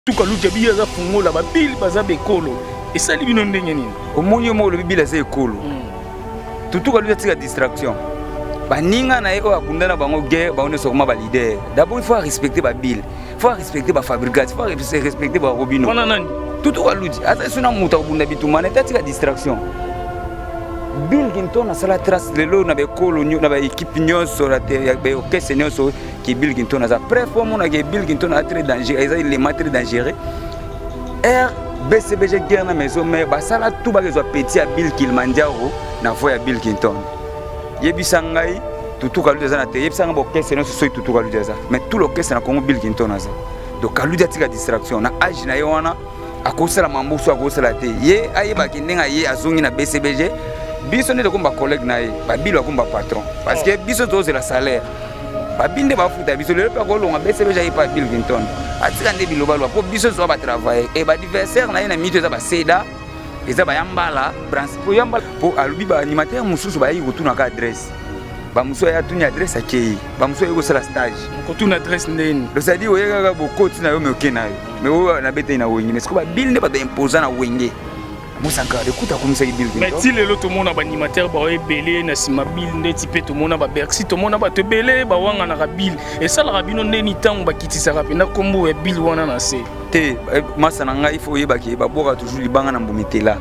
Tuka luja biye aza fungola ba bill baza bekolo esali bino ndenge nini? Omoni yo moko olobi bill aza ekolo. Tutuka luja tika distraction. Baninga na ye oyo abunda na bango guerre bango nyonso koma ba leader. D'abord il faut respecter ba bill, il faut respecter ba fabricats, il faut respecter ba Robino. Wana nani? Tutuka luja aza suna moto akobunda bitumba na ye tika distraction. Bill Clinton asala trace lelo na bekolo na ba équipe nyonso ya ba orchestre nyonso ke Bill Clinton aza prêt fo mona ke Bill Clinton aza très dangereux, eza élément très dangereux. R BCBG guerre na maison mère basala tout bakezwa petit ya Bill Kilimanjaro na voix ya Bill Clinton. Yebisa ngai Tutu Kaludi aza na te, yebisa ngai orchestre nyonso soki Tutu Kaludi aza, mais tout l'orchestre na Congo Bill Clinton aza. Donc Kaludi atika distraction na âge na ye wana akosala mambo so akosala te, ye ayebaki ndenge aye azongi na BCBG. Biso nde tokomi ba collègue na ye, ba Bill bakomi ba patron parce que biso tozela salaire. Babi nde bafuta biso lelo mpe akolonga BCBG aye pa Bill Clinton atika nde bilobaloba mpo biso toza batravaille e baadversaire na ye na mito eza baseda eza bayambala branche mpo yambala mpo alobi baanimateur mosusu bayaki kotunaka adresse, bamosusu aya atuni adresse akei, bamosusu ayaki kosala stage kotuna adresse ndeni. Donc c'est-à-dire oye kaka bokoti na yo me oke na yo me oyo nabeteli na wenge, mais sikoyo babili nde bato baimposa na wenge. Mosankara ekuta akomisaki Bill Clinton. Mais ti lelo tomona ba animateur ba ebele na sima Bill ndeti pe tomona ba Bercy, tomona bato ebele bawanganaka Bill. Esalaka bino ndeni ntango bakitisaka mpenza nkombo ya Bill wana na se? Te, masa na ngai, il faut oyeba ke babwaka toujours libanga na mbumitela.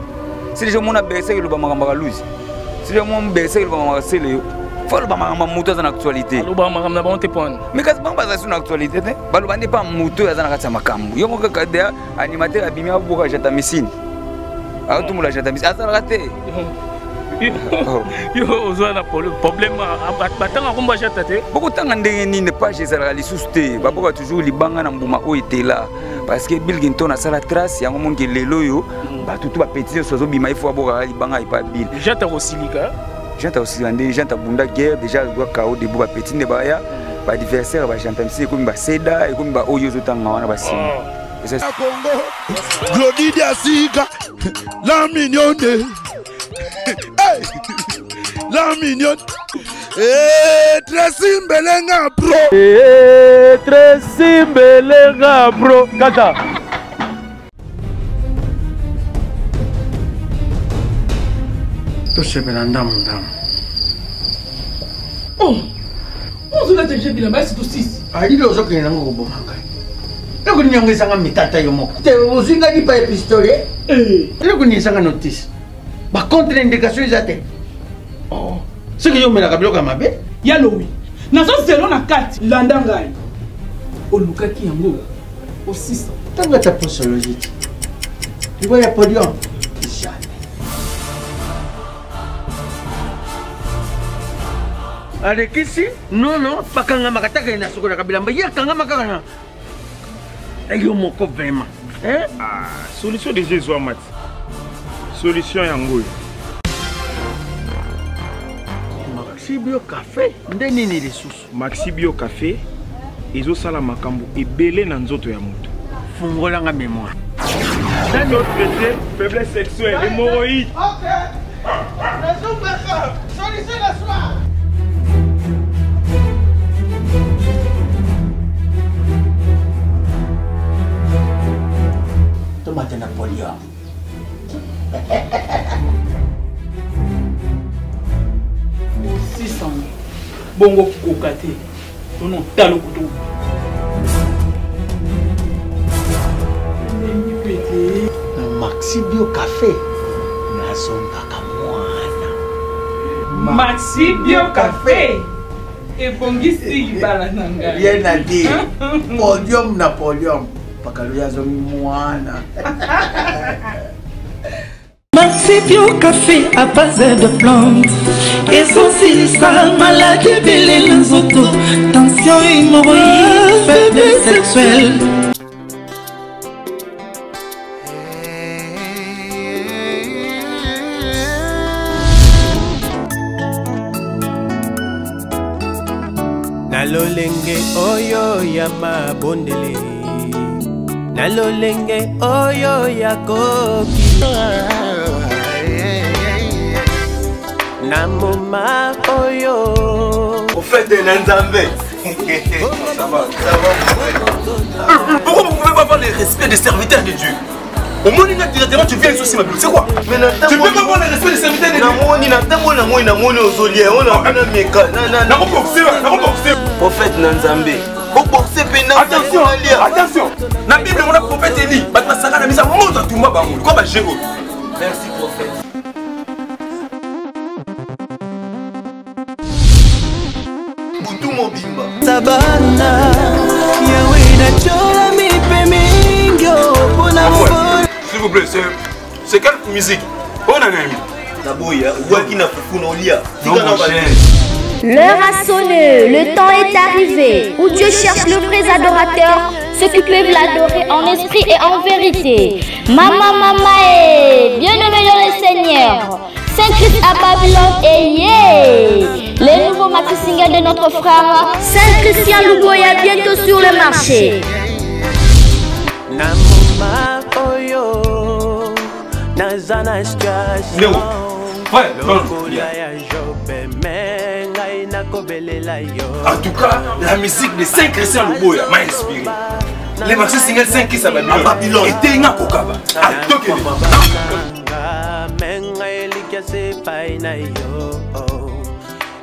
Si deja omona Bercy eloba makambo ya Kaluzi, si deja omona Bercy eloba makambo ya Sele, yo fo aloba makambo ya moto aza na actualité. Aloba makambo na bango te mpo wana. Mais kasi bango baza sur na actualité te, baloba nde pa moto oyo aza na kati ya makambo. Yo moko kaka deya animateur abimi aboka jata misine, aotumbola jata misine, azalaka te. Yo oza na problème, batanga kombo jata te. Bokotanga ndenge nini? Page ezalaka lisusu te, baboka toujours libanga na mbuma oyo etela parce que Bill Clinton asala trace yango monke lelo oyo bato tu bapeti nyonso azobima ifo abokaka libanga epa Bill. Jata kosilika, jata kosilika nde jata abunda guerre déjà azwa kao debout, bapeti nde baya baadversaire bajanta misine ekomi baseda ekomi baoyo ozotanga wana basima. Congo, Glody Diasika, la mignonne. Hey, la mignonne. Eh, Tracy Mbelenga bro. Eh, Tracy Mbelenga bro. Kaka. Tosepela ndamu ndamu. Oh, ozolata je bilamba esi tosisi. Alili ozokende nango koboma ngai. Eloko nini yango ezanga mitata yo moko? Te ozwi ngai lipa ya pistolet. Eloko nini ezanga notice? Ba contre indication eza te. Oh, soki yo omelaka biloko ya mabe? Ya lowi, nazo zelo na kati, landa ngai. Olukaki yango osisa. Ntango ata posologie te. Liwa ya podium. Jamais. Alekisi nono bakangamaka taka ye nasukolaka bilamba ye akangama kaka na yo moko vraiment. Hein? Ah, solution déjà ezwama ti. Solution yango oyo. Maxi Bio Café nde nini lisusu? Maxi Bio Café ezosala makambo ebele na nzoto ya moto. Fungolanga mémoire. Traité faiblesse sexuelle, hémorroïde. Ok. Solution la soir. Tomate na podium. Osisana bongo koka te tono talo kutu. Na Maxi Bio Café nazongaka mwana. Maxi Bio Café ebongisi libala na ngai. Rien à dire. Podium na podium. Pakalo azongi mwana. Maxi Bio Café à base de plantes ezosilisa maladi ebele na nzoto, tension, hémorroïde, faiblesse sexuelle. Na lolenge oyo ya mabondeli, na lolenge oyo ya koki, na moma oyo ofete na Nzambe. Ça va, ça va. Pourquoi vous pouvez pas avoir le respect des serviteurs de Dieu. Au moins, directement, tu viens ici, c'est quoi? Tu peux pas avoir le respect des serviteurs de Dieu. Namoni, natambo namoni namoni ozolia, ona ona meka. Na na. Nakoboxe, nakoboxe. Prophète na Nzambe. Boboxe pe na. Attention, attention. Na Bible, mon prophète Élie, bato basaka na misa moto atumba bango. Quoi ba géo. Merci prophète. Butu mobimba. Sabana, Yahweh natyola mipe mingi mpona S'il vous plaît, c'est quelle musique? On a un ami. Naboya, obwaki na fufu na olia. Non, mon cher. L'heure a sonné, le temps est arrivé où Dieu cherche le vrai adorateur, ceux qui peuvent l'adorer en esprit et en vérité. Maman, maman, et bien-aimé dans le Seigneur, Saint Christ à Babylone et yeah! Les nouveaux maxi singles de notre frère Saint Christian Luboya bientôt sur le marché. Na moma oyo naza na situation lokola ya Job me ngai nakobelela yo. En tout cas, la musique de Saint Christian Luboya m'a inspiré. Les maxi singles Saint Christ à Babylone. À Babylone. Et Tenga Kokaba. À Tokyo. Me ngai elikya se epai na yo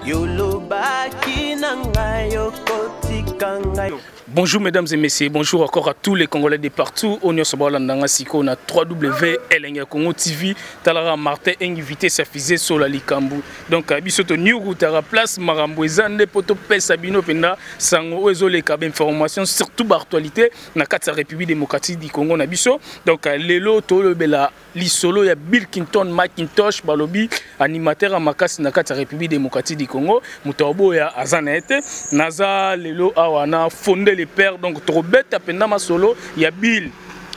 yolobaki na ngai okotika ngai. Bonjour mesdames et messieurs, bonjour encore à tous les Congolais de partout. Onyo sobola ndanga siko na 3W Elengi ya Congo TV. Talara Martin Engi vitesse ya fusée sola likambu. Donc biso to new route à place marambo ezande poto pesa bino penda sango ezo leka ba information surtout ba actualité na kati ya République démocratique du Congo na biso. Donc lelo to lobela lisolo ya Bill Clinton Macintosh balobi animateur ya makasi na kati ya République démocratique du Congo. Moto aboya azana ete naza lelo awa na fondé le père. Donc tobeta penda masolo ya Bill.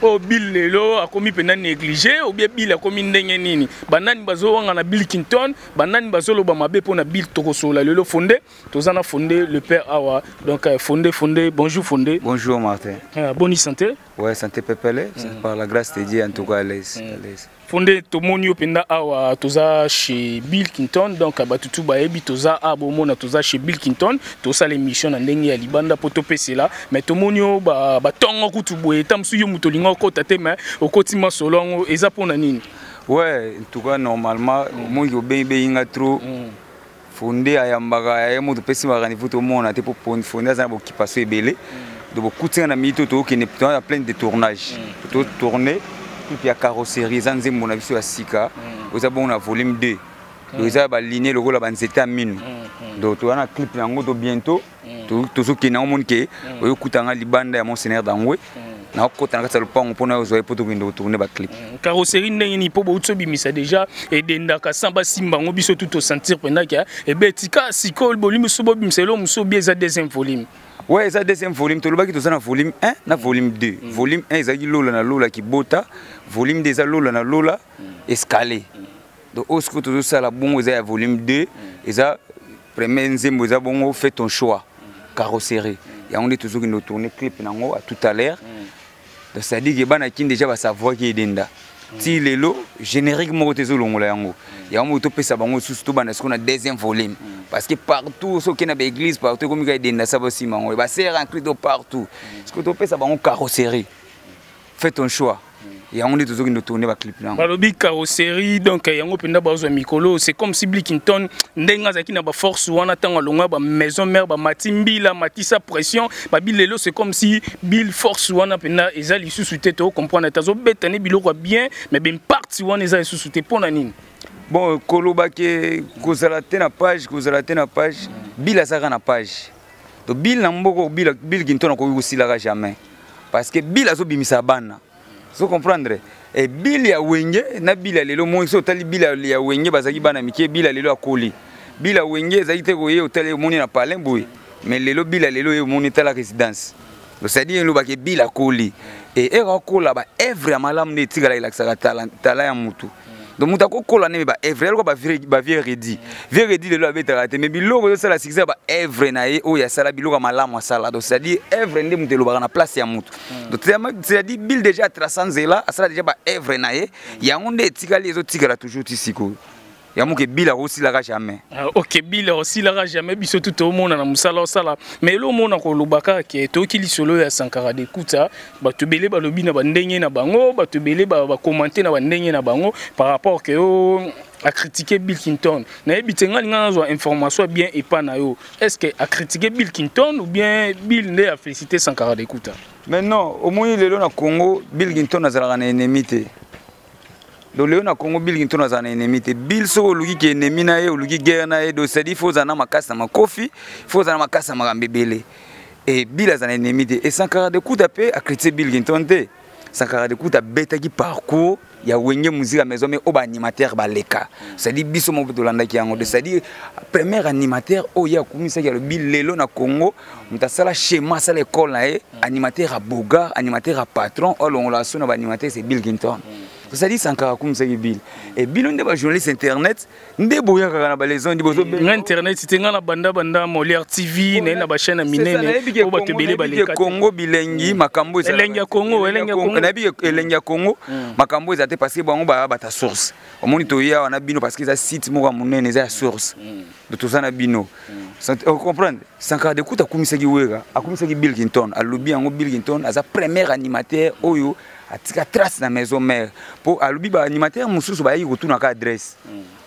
Oh Bill lelo akomi penda négligé ou bien Bill akomi ndenge nini banani bazo wanga na Bill Clinton banani bazo loba mabe pona Bill tokosola lelo fondé tozana fondé le père awa. Donc fondé fondé bonjour fondé. Bonjour Martin. Bonne santé. Ouais, santé pepele, c'est par la grâce de Dieu en tout cas à l'aise, à l'aise. Fondé tomoni openda awa toza chez Bill Clinton. Donc batutu bayebi toza abomona toza chez Bill Clinton tosa l'émission na ndenge ya libanda po topesela mais tomoni o ba batongo kutu boye tamsu yo muto lingo kota te mais okoti masolo ngo eza pona nini? Ouais, en tout cas normalement moi yo be inga trop. Fondé ayambaka ya moto pesi ba rendez-vous to mona te po fondé za bokipaso ebele. Donc beaucoup de na mito to qui n'est pas plein de tournage. To tourner puis ya carrosserie za nzembo na biso ya sika. Oza bon na volume 2. Donc za ba ligne lokola ba nzeta minu. Donc to wana clip yango to bientôt to to so kena omoni ke oyo kutanga libanda ya Monseigneur Dangwe. Na okota na kati ya lopango mpona oyo ozwa po tokende kotourne ba clip. Carrosserie ndenge nini po bouti obimisa déjà edendaka sans basimba yango biso tout tosentir mpenza ke ebetika sikoyo bolimi so bobimisa eloko mosusu obi eza deuxième volume. Ouais, eza deuxième volume. Tolobaki toza na volume 1 na volume 2. Volume 1 ezalaki lola na lola kibota, volume 2 eza lola na lola escalé. Donc oyo sikoyo tozosala bongo eza ya volume 2, eza premier nzembo eza bongo fais ton choix carrosserie. Yango nde tozokende kotourne clip nango à tout à l'heure. Donc c'est-à-dire que bana kin déjà ba savoir ki edenda. Ti lelo générique moko te ezolongola yango. Yango moto topesa bango susu to banda sikoyo na deuxième volume. Parce que partout soki na ba église partout ekomi ka edenda sa bosima yango. Ba sœur en Christ partout. Sikoyo topesa bango carrosserie. Fais ton choix. Yango nde tozokende tourner ba clip nango. Balobi carrosserie donc yango mpenza bazwa mikolo, c'est comme si Bill Clinton ndenge azalaki na ba force wana ntango alongwa ba maison mère ba mati mbila matisa pression ba Bill lelo c'est comme si Bill force wana mpenza eza lisusu te to comprendre te azobeta ne biloko ya bien mais ben parti wana eza lisusu te mpona nini? Bon koloba ke kozala te na page, kozala te na page, Bill azalaka na page. Donc Bill na mboko Bill, Bill Clinton akoki kosilaka jamais parce que Bill azobimisa bana. Zo comprendre? Et Bill ya Wenge na Bill ya lelo moi so otali Bill ya Wenge bazaki bana mike Bill ya lelo akoli. Bill ya Wenge ezaki te koye otali moni na palin boye. Mais lelo Bill ya lelo ye moni tala résidence. Donc c'est-à-dire lo bake Bill akoli. Et era kola ba œuvre ya malamu ne tikala ilakisaka talent ya mutu. Donc mutu akokola ne ba œuvre eloko ba vrai ba vieux redi. Vieux redi lelo abetaka te mais biloko ezosala succès ba œuvre na ye oyo asala biloko ya malamu asala. Donc c'est-à-dire œuvre nde mutu elobaka na place ya mutu. Donc c'est-à-dire Bill déjà traçant nzela asala déjà ba œuvre na ye yango nde etikali ezotikala toujours ti sikoyo. Ya moke Bill akosilaka jamais. Ah, ok, Bill akosilaka jamais, biso tout tomona na mosala osala. Mais elo omona koloba kaka ke toyoki lisolo ya Sankara de Kuta, bato ebele balobi na bandenge na bango, bato ebele bakomante na bandenge na bango par rapport ke o a critiquer Bill Clinton. Nayebi te ngai nga nazwa information bien epa na yo. Est-ce que a critiquer Bill Clinton ou bien Bill nde a félicité Sankara de Kuta? Mais non, omoni lelo na Congo Bill Clinton azalaka na ennemi te. Donc lelo na Congo Bill Clinton azala na ennemi te. Bill soki oluki ke ennemi na ye, oluki guerre na ye, donc c'est-à-dire faut ozala na makasi na makofi, faut ozala na makasi na makambo ebele. Et Bill azala na ennemi te. Et Sankara de Kuta pe a critiquer Bill Clinton te. Sankara de Kuta abetaki parcours ya Wenge Musica Maison mais oyo ba animateur baleka. C'est-à-dire biso moko tolandaki yango. C'est-à-dire premier animateur oyo ye akumisaki alobi lelo na Congo moto asala schéma asala école na ye animateur ya bogar, animateur ya patron oyo alongola so na ba animateur c'est Bill Clinton. C'est-à-dire Sankara akumisaki Bill. Et bino nde ba journaliste internet nde boyakaka na ba les ondes bozo nga internet te nga na banda banda Molière TV na ye na ba chaîne ya minene oyo bato ebele baleka te. Congo bilengi makambo ezalaka Elengi ya Congo, elengi ya Congo. Nayebi ke elengi ya Congo makambo eza te parce que bango baya bata source. Omoni toya awa na bino parce que eza site moko ya monene eza ya source. Donc toza na bino. O comprendre? Sankara de Kuta akumisaki Wera, akumisaki Bill Clinton, alobi yango Bill Clinton aza premier animateur oyo atika trace na maison mère. Po alobi ba animateur mosusu bayaki kotunaka adresse.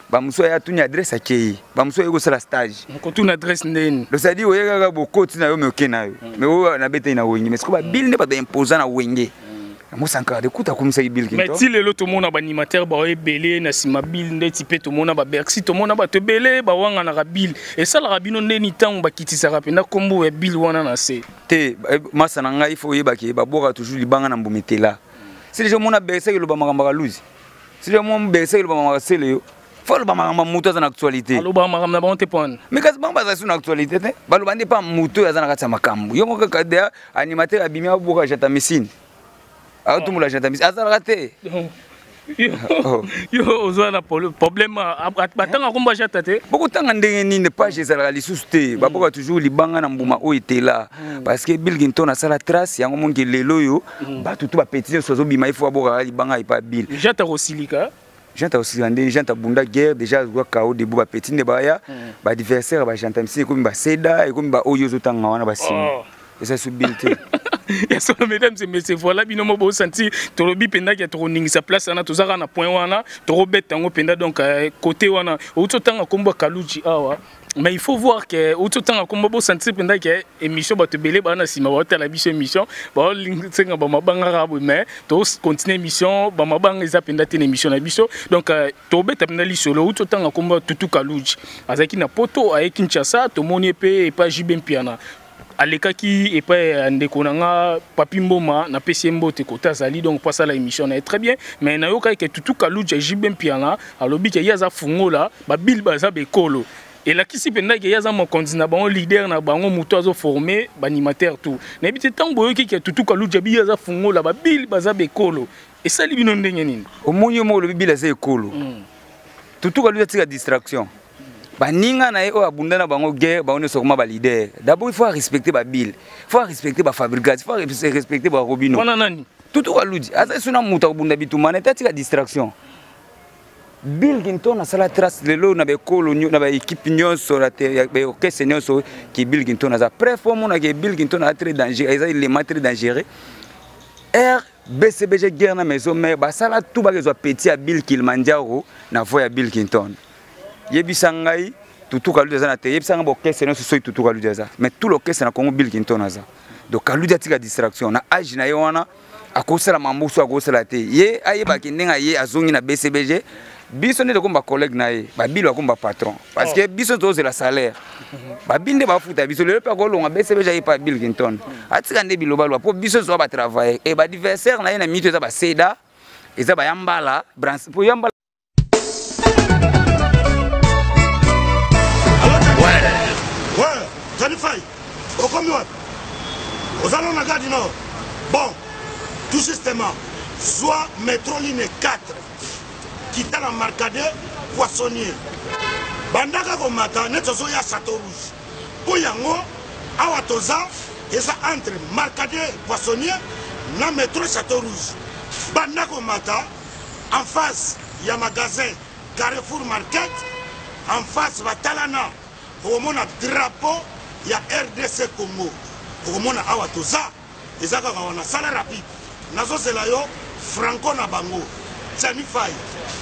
Ba mosusu aya tuni adresse akei, ba mosusu ayaki kosala stage. Kotuna adresse ndeni? Donc c'est-à-dire oye kaka bokoti na yo mais oke na yo. Mais oyo nabetaki na Wenge, mais sikoyo ba Bill nde bato imposa na Wenge. Yango Sankara de Kuta akumisaki Bill Mais Clinton. ti lelo tomona ba animateur ba ebele na sima Bill ndeti pe tomona ba Bercy, tomona bato ebele bawanganaka Bill. Esalaka bino ndeni ntango bakitisaka mpenza nkombo ya Bill wana na se? Te, masa na ngai, il faut oyeba ke babwaka toujours libanga na mbuma etela. Si déjà omona Bercy eloba makambo ya Kaluzi, si déjà omona Bercy eloba makambo ya Sele yo, faut aloba makambo ya moto aza na actualité. Aloba makambo na bango te mpo wana. Mais kasi bango bazali su na actualité te, baloba nde pa moto oyo aza na kati ya makambo. Yo moko kaka deya animateur abimi aboka jata misine, aotumbola jata misine, azalaka te. Yo, yo oza na problème, batanga kombo jata te. Bokotanga ndenge nini page ezalaka lisusu te, baboka toujours libanga na mbuma oyo etela. Parce que Bill Clinton asala trace yango monke lelo oyo bato to ba petit nyonso azobima, il faut abokaka libanga epa Bill. Jata kosilika. Janta kosilika ndenge Janta bunda guerre déjà azwa KO debout, ba petit nde baya ba adversaire ba Janta misine ekomi ba seda, ekomi ba oyo ozotanga wana ba sima. Eza su Bill te. Ya solo, mesdames et messieurs, voilà bino mo bosanti tolobi mpenza ke tokoningisa place wana, tozaka na point wana, tokobeta yango mpenza. Donc côté wana outi otanga kombo ya Kaluji awa, mais il faut voir que outi otanga kombo bosanti mpenza ke émission bato ebele baa na nsima baotala biso émission, baosenga bamabanga kaka boye, mais tocontinue émission, bamabanga eza mpenza te na émission na biso. Donc tobeta mpenza lisolo. Outi otanga kombo ya Tutu Kaluji, azalaki na Poto, aye Kinshasa, tomoni ye mpe epa JB Mpiana, alekaki epai ya ndeko na nga Papi Mboma, napesi ye mbote kota azali, donc po asala émission na ye très bien. Mais nayokaki ke Tutu Kaluji ya JB Mpiana alobi ke ye aza fungola babile baza bekolo, elakisi mpenza ke ye aza mokonzi na bango, leader na bango, moto azoforme baanimateur tout. Nayebi te ntango boyoki ke Tutu Kaluji abi ye aza fungola babile baza bekolo, esali bino ndenge nini? Omoni yo moko olobi Bill aza ekolo. Tutu Kaluji atika distraction. Baninga na ye oyo abunda na bango guerre, bango nyonso bakoma ba leader. D'abord il faut respecter ba Bill, il faut respecter ba Fabregas, il faut respecter ba Robino. Wana nani? Tutu Kaluji aza suna moto akobunda bitumba na ye te, atika distraction. Bill Clinton asala trace lelo na bekolo na ba équipe nyonso na te, ya ba orchestre nyonso ki Bill Clinton aza. Bref, omona ke Bill Clinton aza très dangereux, eza élément très dangereux. R BCBG guerre na maison mère, basala tout bakezwa petit ya Bill Kilimanjaro na voix ya Bill Clinton. Yebisa ngai Tutu Kaluji aza na te, yebisa ngai orchestre nyonso soki Tutu Kaluji aza. Mais tout l'orchestre na Congo Bill Clinton aza. Donc Kaluji atika distraction na âge na ye wana akosala mambo so akosala te. Ye ayebaki ndenge ye azongi na BCBG, biso nde tokomba collègue na ye, ba Bill bakomba patron. Parce que biso tozela salaire. Ba Bill nde bafuta biso lelo pe akolonga BCBG aye pa Bill Clinton. Atika nde biloba loba po biso toza ba travailler. Et ba adversaire na ye na mito eza ba seda, eza ba yambala, branche po yambala. Ouais, Johnny Fay, okomi wapi? Oza nano na Gare du Nord? Bon, tout justement, zwa metro ligne 4, kita na Marcadet Poissonnier. Bandaka komata neti ozoya Château Rouge. Po yango awa toza eza entre Marcadet Poissonnier na metro Château Rouge. Banda komata en face ya magasin. Carrefour Market en face batalana okomona drapeau ya rdc Congo okomona awa toza eza kaka wana sala rapide nazozela yo franco na bango Gianni Fay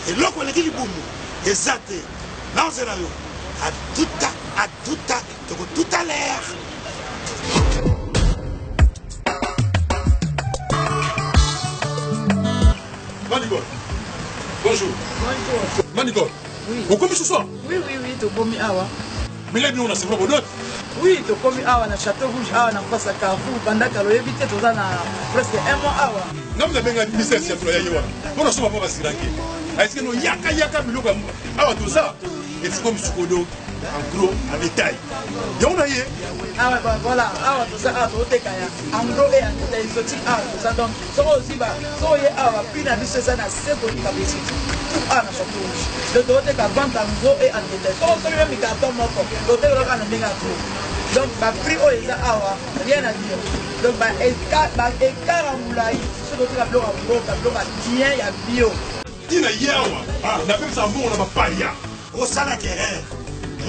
eloko eleki libumu eza te nazozela yo atuta atuta toko tout à l'heure. Manicole. Bonjour. Bonjour. Manicole. Oui. Okomi ce soir? Oui, oui, oui, tokomi awa. Mais là, nous, on a c'est vrai, Oui, tokomi awa na Château Rouge awa na face ya Carrefour banda kala oyebi te toza na presque un mois awa. Nga mna benga ministère ya tola ya yewa. Pona soma pa basiraki. Est-ce que no yaka yaka biloko awa toza? Est-ce comme sikodo en gros en détail yango na ye awa ah voilà awa toza awa tozoteka ya en gros et en détail exotique awa toza donc soki ozwi ba soki oye awa prix na biso eza na se koleka besiti tout awa na chateau rouge donc tozoteka vente en gros et en détail soki osomi meme carton moko toteka kaka na ndenge ya gros donc baprix oyo eza awa rien à dire donc baécart ya molai soki toteka biloko ya mboka biloko ya bien ya bio ntina ye awa ah, napekisa mbongo na bapaya Osalaki erreur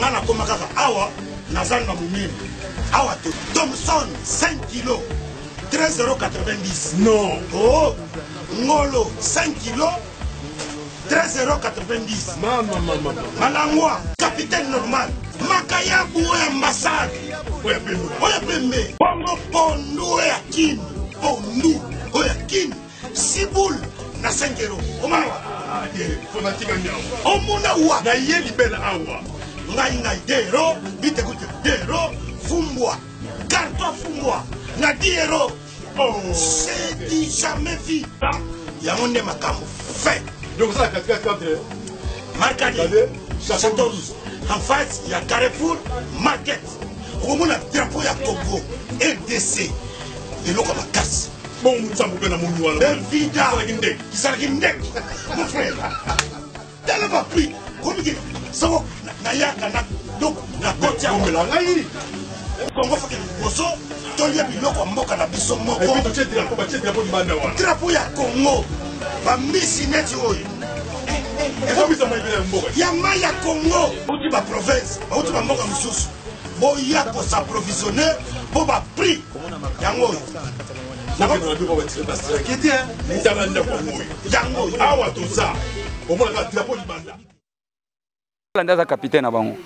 nga nakoma kaka awa na zando ya monene awa te Thomson 5 kilo 13,90 non oh ngolo 5 kilo 13,90 mama mama malangwa capitaine normal makayabu oyo ambassade oyo pembe bongo pondu oyo ya kin pondu oyo ya kin Siboule na 5 euros. Omona wa? Ah, fanatique nyao. Omona wa? Na ye libela awa. Ngai ngai 2 euros, bite gute 2 euros, fumbwa. Carton fumbwa na 10 euros. Oh. C'est du jamais vu. Yango nde makambo fait. Donc ça katikati entre Marcadi, Château Rouge, en face ya Carrefour Market. Okomona drapeau ya Congo RDC. Eloko makasi. Bongo nzambe mpe namoni wana. Benvida. Kisalaki ndeke. Kisalaki ndeke. Mon frère. Tala ba prix. Komiki soko nayaka na donc na koti ya Bomela ngai. Congo faut que liboso tolia biloko ya mboka na biso moko. Et puis totie drapeau, batie drapeau libanda wana. Drapeau ya Congo. Ba mbisi neti oyo. Ekomisa mai ya mboka. Ya mai ya Congo. Bauti ba province, bauti ba mboka mosusu. Boya ko s'approvisionner po ba prix yango oyo. Tala ndako yango oyo. Yango oyo. Awa toza. Omonaka drapeau libanda. Landa aza capitaine na bango.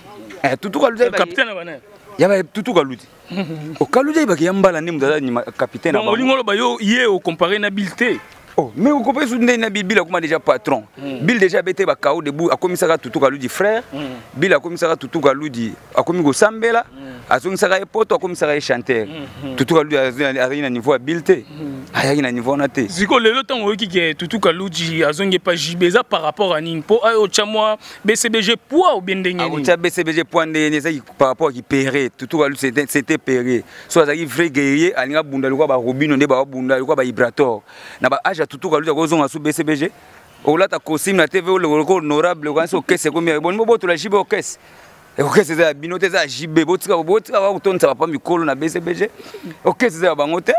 Eh, tutu kaluti. Capitaine na bango. Ya ba tutu kaluti. Okaluti ayebaki ya mbala nde moto aza capitaine na bango. Olingo oloba yo ye o comparer na Bill te. Oh, mais okope su ndenge na Bill, Bill akoma déjà patron. Bill déjà abete ba KO debout, akomisaka Tutu Kaludi frère. Bill akomisaka Tutu Kaludi, akomi kosambela, azongisaka ye poto, akomisaka ye chanteur. Tutu Kaludi azalaki na niveau ya Bill te. Ayaki na niveau wana te. Sikoyo lelo ntango oyoki ke Tutu Kaludi azongi epa JB eza par rapport à nini? Mpo ayo otya mwa BCBG poids ou bien ndenge nini? Akotya BCBG poids ndenge nini? Ezalaki par rapport à kipere. Tutu Kaludi c'était pere. So azalaki vrai guerrier, alinga bunda lokola ba Robino nde ba bunda lokola ba Ibrator. Na ba âge ya Tutu Kaludi akozonga su BCBG. Olata costume na TV oloko honorable okanisi okese ekomi ya boni bobotola JB okese. Okese eza ya bino te, eza ya JB. Botika botika ba kotondisa papa mikolo na BCBG. Okese eza ya bango te.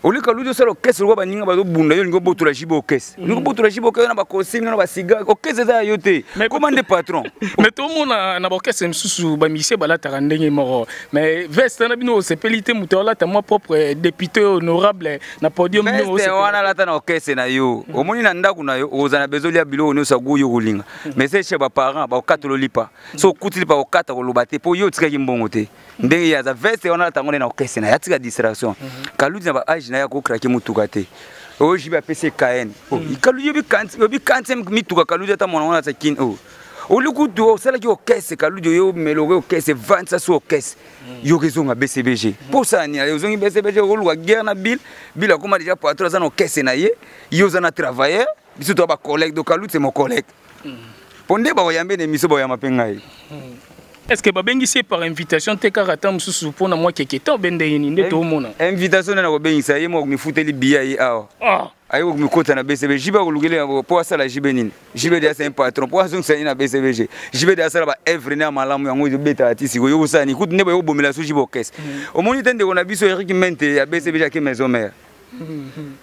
Olika ludi osala okese lokola baninga bazobunda yo olingi obotola JB okese. Olingi obotola JB okese na ba costume na ba cigare. Okese eza ya yo te. Koma nde patron. Mais tomona na ba orchestre mosusu ba musicien balataka ndenge moko. Mais veste na bino osepeli te moto alata mwa propre député honorable na podium bino veste wana alata na orchestre na yo. Omoni na ndako na yo oza na besoin ya biloko nyonso ya goût yo kolinga. Mais c'est chez ba parents ba okata lolipa. So okuti lipa okata koloba te po yo otikaki mbongo te. Ndenge ye aza veste wana alata yango nde na orchestre na ye atika distraction. Kaludi na ba âge na ye akokrake motuka te. Oyo JB apesi ye KN. Oh, Kaludi yobi kanti, yobi kanti mituka Kaludi ata mwana wana ata kin. Oh. Oli kutu osalaki orchestre Kaludi oyo melore orchestre vantisa su orchestre. Yo kezonga BCBG. Pour ça ni ozongi BCBG oluka guerre na Bill, Bill akoma déjà patron aza na orchestre na ye, yo oza na travailleur, biso to ba collègue donc Kaludi c'est mon collègue. Po nde bakoyambe na émission bakoyamba mpe ngai. Est-ce que babengisi ye par invitation te kaka ata mosusu mpo na mwa keke te obe ndenge nini nde toomona? Invitation nde nakobengisa ye moko mifuteli biya ye awa. Aye komikota na BCBG, JB akolukeli yango mpo asala JB nini? JB de asala patron mpo azongisa ye na BCBG. JB de asala ba œuvre ne ya malamu yango ezobetaka ti sikoyo yo kosala nini? Kutu nde bayokobomela so JB orchestre. Omoni te ndeko na biso Eric Mente ya BCBG ake maison mère.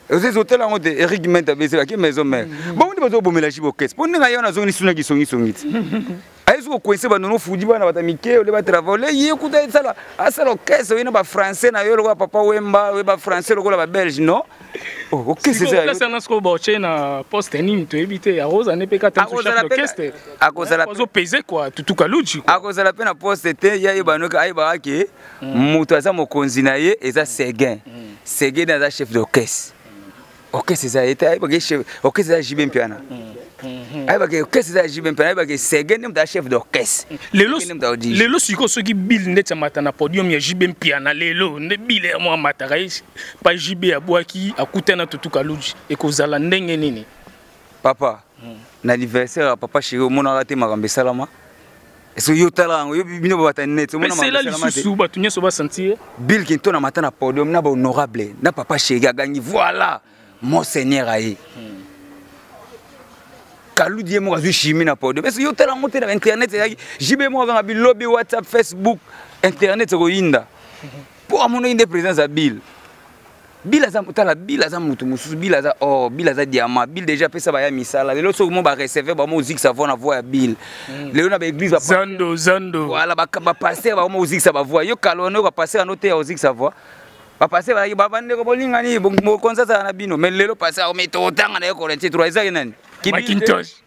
Ozezi otala yango te, Eric Menta bese bake maison mère. Bongo nde bazobomela jibe orchestre mpo ndenge aye wana azongeli suna kisongisongi ti ayesi kokoinse banono fudi bana bata mike ole batrava ole ye kuta esala asala orchestre oye na bafrançais na yo lokola papa Wemba, oye bafrançais lokola babelge non. Oh, orchestre eza ya yo. Place wana sikoyo baotie na poste nini toyebi te, akozala nde mpe kaka Akozala chef pe na- d'orchestre. Akozala azopese quoi, Tutu Kaluji quoi. Akozala mpe na poste te, ye ayeba noki ayebaka ke moto aza mokonzi na ye eza Seguin. Seguin nde aza chef d'orchestre, orchestre eza ye te. Ayebaka chef orchestre eza JB Mpiana, ayebaka orchestre eza JB Mpiana, ayebaka Seguin nde moto aza chef d'orchestre. Lelo Nde moto aodirige. Lelo sikoyo soki Bill ndeti amata na podium ya JB Mpiana, lelo nde Bill ya mwa amataka ye pa JB abwaki akutana Tutu Kaluji, ekozala ndenge nini? Papa, na anniversaire ya papa chéri omonaka te makambo esalama. Est-ce que yo tala yango, yo bino babata net, omona makambo Pesela esalama te? lisusu bato nyonso basentir. Bill Clinton amata na podium na bahonorable na papa chéri, agangi voilà monseigneur aye. Kaludi ye moko azwi chimie na podium. Est-ce que yo tala yango te na internet ezalaki JB moko akanga bilobi WhatsApp, Facebook, internet ekoyinda mpo amonaki nde présence ya Bill. Bill aza, tala, Bill aza motu mosusu, Bill aza or, Bill aza diamant. Bill déjà apesa baya misala. Lelo soki mo bareceveur bamo ozikisa voi na voi ya Bill. Lelo na baeglise Zando zando. Voilà, bapaster bakoma ozikisa bavoi. Yo kala wana oyo bapaster ano te ya ozikisa voi. Bapaster bazalaki babandeko bolingani, mokonzi azala na bino. Mais lelo paster akomi totanga na ye Corinthiens 3 ezaki nani? Kibil te. Macintosh.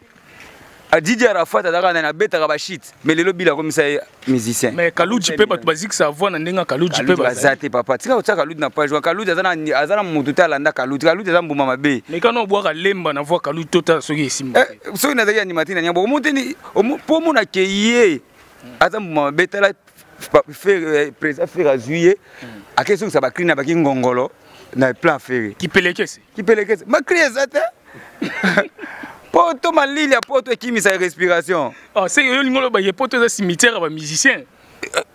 Ah, Didier Arafat azalaka nani, abetaka bashit, mais lelo Bill akomisa ye musicien. Mais Kaluji mpe bato bazikisa voix na ndenge ya Kaluji mpe Kaludi baza te papa, tika kotia Kaludi na page wana. Kaludi aza na motu te alanda Kaludi. Kaludi aza mbuma mabe. Mais kana obwaka lemba na voix Kaluji, totala soki esimba te. Soki nazalaki animateur na nyango omoni te mpo omona ke ye aza mbuma mabe. Tala président Ferre azwi ye, ake songisa bakri na baki ngongolo na plan Ferre. Kipelekese. Kipelekese makri eza te, poto malili ya poto ekimisa respiration. Ah, c'est yo olingi oloba ye poto eza cimetière ya bamusicien.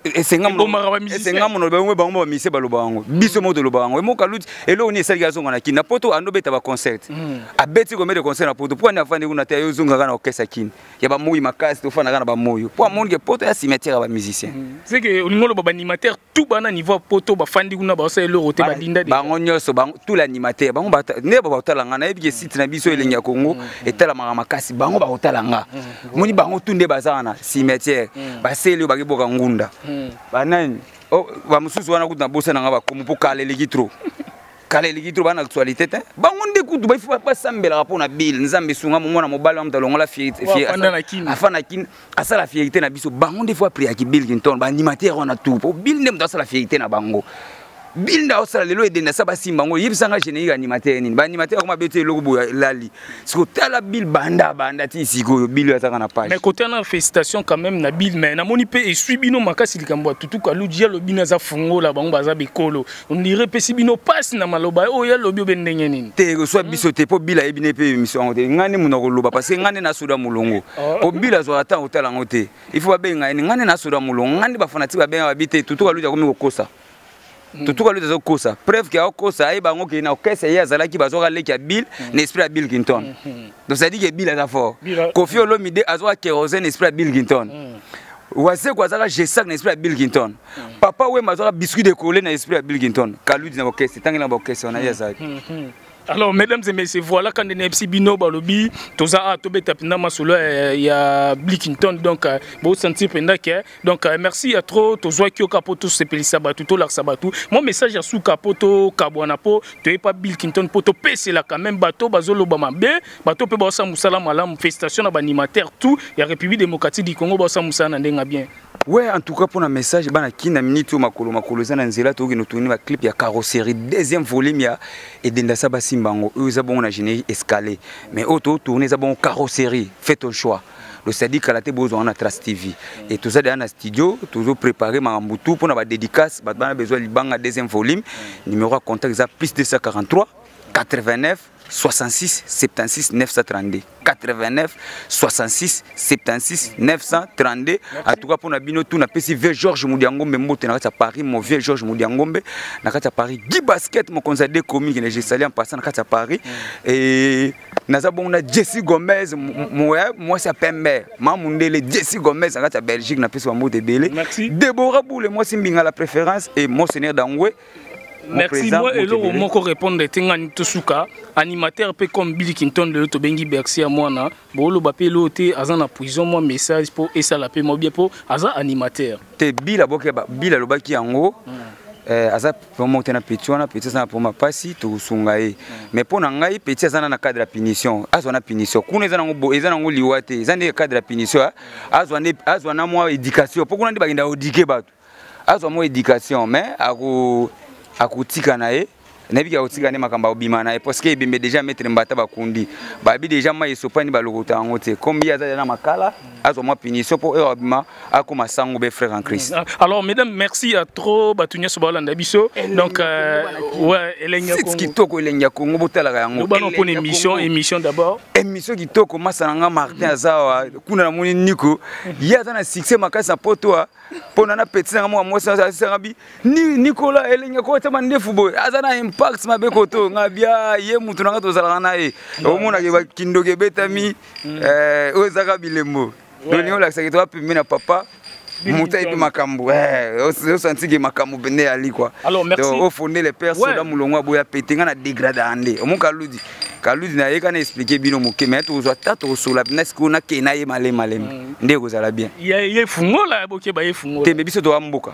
Ebomaka bamusicien. Esenga mono bango bango bamusicien baloba yango, biso moko toloba yango. Emoka luti eloko nini esaliki azonga na Kini? Na poto andobeta baconcert, abeti combien de concert na poto? Mpo ani afandi kuna te, ayo ozongaka na orchestre ya Kini ya bamoyi makasi, tofandaka na bamoyi mpo amoni ke poto ya cimetière ya bamusicien. C'est que olingi oloba baanimateur tout bana niveau ya poto bafandi kuna, baosala eloko te, badinda. Bango nyonso, bango tout l'animateur, bango nde bakotala nga. Nayebi ke site na biso Elengi ya Congo etalamaka makasi, bango bakotala nga. Moni bango tu nde baza wana cimetière, baseli oyo bakiboka ngunda banani. Oh, bamosusu wana kutu nabosa nanga bakomo mpo kala eleki trop, kala eleki trop, bana actualité te. Bango nde kutu baifo basambelaka mpo na Bill, Nzambe esunga mwana mobali wa moto alongola Afanda na Kini. Afanda Kini, asala fierté na biso. Bango nde fo apriaki Bill Clinton, baanimateur wana tout, po Bill nde moto asala fierté na bango. Bill nde aosala lelo edenda sa basimba yango. Yebisanga générique animateur nini, baanimateur akoma beti eloko boye elali. Siko tala Bill, banda banda ti sikoyo Bill oyo azaka na page. Mais côté wana, félicitation quand même na Bill. Mais namoni mpe esui bino makasi likambo ya Tutu Kaluji. Alobi naza fungola bango baza bikolo, on dirait epesi bino mpasi na maloba oyo alobi obe ndenge nini? Te, ekoswa biso te mpo Bill ayebi ne mpe émission yango te. Ngai nde moto akoloba parce que ngai nde nasoda molongo, po Bill azwaka ntango kotala yango te. Il faut babenga ye. Ngai nde nasoda molongo, ngai nde bafanatike babenga babi te. Tutu Kaluji akomi kokosa, Tutu Kaluji azokosa. Preuve ke akokosa, ayeba yango ke na orchestre ye azalaki, bazwaka leki ya Bill na esprit ya Bill Clinton. Donc ça dit que Bill aza fort. Kofi Olomide azwaka kérosène na esprit ya Bill Clinton. Wazeko azalaka Gesac na esprit ya Bill Clinton. Papa Wemba azwaka biscuit de collé na esprit ya Bill Clinton. Kaludi na orchestre ntangi na baorchestre wana ye azalaki. Alors, mesdames et messieurs, voilà quand NFC bino balobi toza a tobeta mpenza masolo ya Bill Clinton. Donc bosentir mpenza ke donc merci ya trop. Tozwaki yoka mpo tosepelisa bato, tolakisa bato mo message ya suka mpo tokabwana, mpo toyepa Bill Clinton, mpo topesela quand même bato bazoloba mabe, bato mpe baosala mosala malamu. Félicitation na baanimateur tout ya République démocratique du Congo, baosala mosala na ndenge bien. Ouais, en tout cas pour un message bana Kina, minute oyo makolo makolo eza na nzela, tokokende tourner baclip ya carrosserie deuxième volume ya edenda sa basimba yango. Oyo eza bongo na générique escalé, mais oyo totourne eza bongo carrosserie, fais ton choix. Le sadi kala te bozwa na Trace TV et toza deja na studio, tozopréparé makambo tout mpona badédicace. Bato bana bezwa libanga deuxième volume, numéro ya contact eza plus 243 89 66 76 932, 89 66 76 932. En tout cas mpona bino tu, napesi vieux Georges Mudiangombe mbote na kati ya Paris, mon vieux Georges Mudiangombe na kati ya Paris, Guy Basket mokonzi ya deux commune kende, je sali en passant na kati ya Paris. Et naza bongo na Jesse Gomez, mwasi ya pembe, mamundele Jesse Gomez na kati ya Belgique, napesi bambote ebele. Debora Boule, mwasi mbinga la préférence, et monseigneur Dangwe. Merci. Moi eloko moko répondre te ngani tosuka animateur mpe comme Bill Clinton lelo tobengi Bercy ya mwana boloba mpe eloko te aza na prison mwa message mpo esala mpe mwa bien mpo aza animateur te. Bill aboki, Bill alobaki yango. Aza vraiment te na petit wana. Petit aza na problème, pasi tokosunga ye. Mais mpo na ngai, petit aza na cadre ya punition, azwa na punition kuna. Eza nango, eza nango liwa te, eza nde cadre ya punition. Azwa nde, azwa na mwa éducation, mpo kuna nde bakenda kodike bato. Azwa mwa éducation, mais akotika na ye, nayebi akotika nde makambo akobima na ye, parce que ebembe déjà maître Mbata bakundi babi déjà mai esopani, balokota yango te. Comme ye aza na makala, azwa mwa punition mpo oyo abima akoma sango be frère en Christ. Alors mesdames, merci à trop bato nyonso baolanda biso. Donc ouais, Elengi ya Congo. Kitoko, Elengi ya Congo, botalaka yango. Bana mpona émission, émission d'abord. Émission kitoko. Masa na nga Martin aza awa kuna, namoni Niko, ye aza na succès makasi na poto. Mpo na petit nanga mwa mwasi asisanga bi ni Nicolas Elengi akotama ndefu boye, aza na impact mabe koto nga bia ye mutu nanga tozalaka na ye. Omonake bakindoki ebetami, oyo ezaka bilembo. Tolingi olakisaki toa pembe na papa moto ayebi makambo, osantike makambo pende yali quoi. Alors merci. Ofonde le père soda molongo aboya pete nga na dégrada nde omo Kaludi. Kaludi na ye kana expliquer bino moke, mais tozwa ta tokosola mpena sikoyo nakei na ye malemi malemi nde ekozala bien. Ye fungola bokeba, ye fungola. Te, me biso towa mboka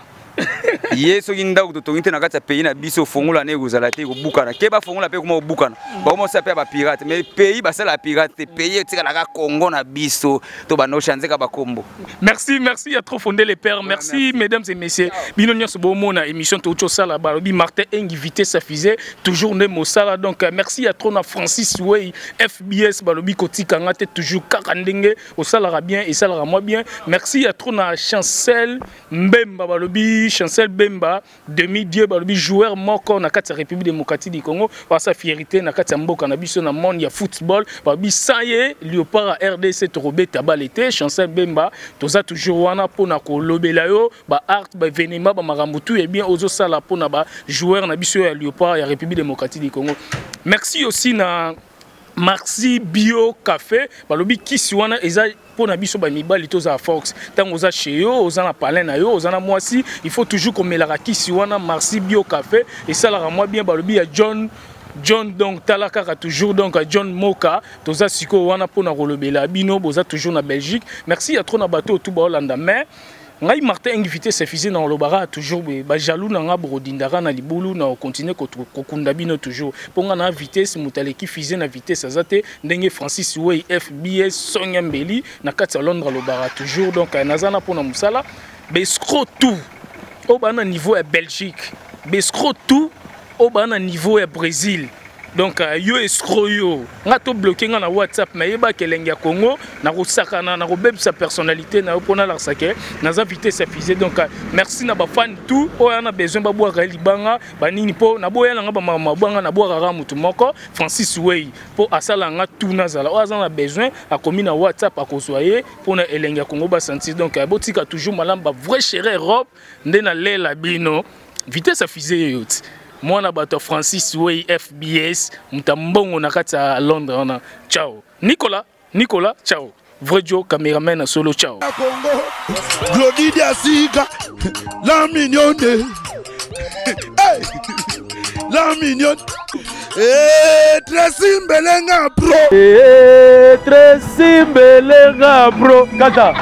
ye soki ndako totongi te na kati ya pays na biso, fongola na ekozala te, ekobukana. Ke bafongola mpe ekoma kobukana, bakoma osala mpe ya bapirate. Mais pays basala ya pirate te, pays etikalaka Congo na biso, to banda ochange ka bakombo. Merci, merci à trop fondé les pères. Merci, ouais, merci, mesdames et messieurs. Bino nyonso bomona émission touti osala, balobi Martin Engi vitesse ya fusée, toujours nde mosala. Donc merci à trop na Francis Way FBS, balobi kotikanga te, toujours kaka ndenge osalaka bien, esalaka moi bien. Merci à trop na Chancel Mbemba, balobi Chancel Bemba demi dieu, balobi joueur moko na kati ya République démocratique du Congo, basa fierté na kati ya mboka na biso na monde ya football. Balobi sans ye Léopard ya RDC tokobeta balle te. Chancel Bemba, toza toujours wana mpona kolobela yo ba art, ba événement, ba makambo tout et bien ozosala mpona ba joueur na biso ya Léopard ya République démocratique du Congo. Merci aussi na Maxi Bio Café, balobi kisi wana eza mpo na biso bamibali tozala force. Ntango oza chez yo, oza na palin na yo, oza na mwasi, il faut toujours komelaka kisi wana Maxi Bio Café, esalaka mwa bien. Balobi ya John John, donc tala kaka toujours. Donc John Moka, toza sikoyo wana mpona kolobela bino boza toujours na Belgique. Merci ya trop na bato oyo tu baolanda. Mais ngai Martin invité suffisait na olobaka toujours boye, bajaloux na nga bokodindaka na libulu, na okontinue kokunda bino toujours, mpo nga na vitesse, moto aleki fusée na vitesse aza te, ndenge Francis Way FBS Sonia Mbeli na kati ya Londres alobaka toujours. Donc naza na mpona mosala baescrocs tout oyo baa na niveau ya Belgique, baescrocs tout oyo baa na niveau ya Brésil. Donc yo escroc, yo nga to bloqué nga na WhatsApp, nayebaka Elengi ya Congo, nakosakana, nakobebisa personnalité na yo mpo nalakisa ke naza vitesse ya fusée. Donc merci na bafan tout oyo ana besoin babwaka ye libanga banini, mpo naboya nanga bamama mabwanga, nabwakaka motu moko Francis Wey mpo asala nga tout nazala. Oyo aza na besoin akomi na WhatsApp, akozwa ye mpona Elengi ya Congo basentir. Donc botika toujours malamu, bavrai chéri Europe nde nalela bino. Vitesse ya fusée yeyo ti mwana bato ya Francis Wey FBS, moto ya mbongo na kati ya Londres wana. Ciao Nicolas, Nicolas, ciao vrai Joe cameraman na solo, ciao. Congo Glody Diasika la mignonne, hey! La mignonne. Eh, Tracy Mbelenga pro. Eh, Tracy Mbelenga pro kaka.